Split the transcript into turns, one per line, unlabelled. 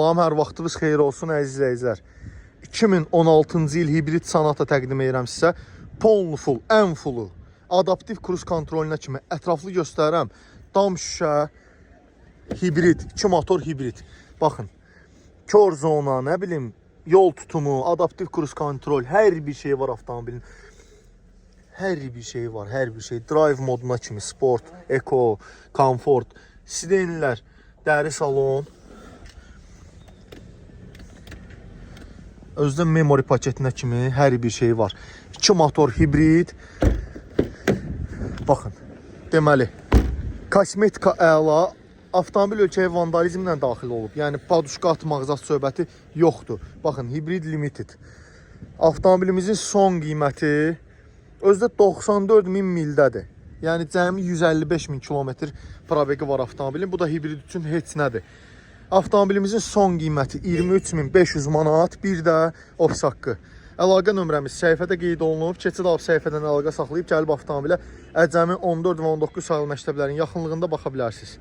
Salam, hər vaxtınız xeyir olsun əziz izləyicilər. 2016-cı il hibrid Sonata təqdim edirəm sizə. Polnu full, ən fullu, adaptiv kruz kontroluna kimi ətraflı göstərirəm. Dam şüşə, hibrid, iki motor hibrid. Baxın, kor zona, nə bilim, yol tutumu, adaptiv kruz kontrol, hər bir şey var avtomobilin. Hər bir şey var, hər bir şey. Drive moduna kimi sport, eco, comfort, sidenlər, dəri salon. Özdə memory paketinə kimi hər bir şey var. İki motor hibrid. Baxın. Deməli, kosmetika əla, avtomobil ölkəyə vandalizmlə daxil olub. Yəni paduşka atmaq zat söhbəti yoxdur. Baxın, hibrid limited. Avtomobilimizin son qiyməti özdə 94 min mildədir. Yəni cəmi 155 min kilometr probeqi var avtomobilin. Bu da hibrid üçün heç nədir. Avtomobilimizin son qiyməti 23.500 manat, bir də ofis haqqı. Əlaqə nömrəmiz səhifədə qeyd olunub. Keçid alıb səhifədən əlaqə saxlayıb gəlib avtomobilə Əcəmi 14 və 19 sayılı məktəblərin yaxınlığında baxa bilərsiniz.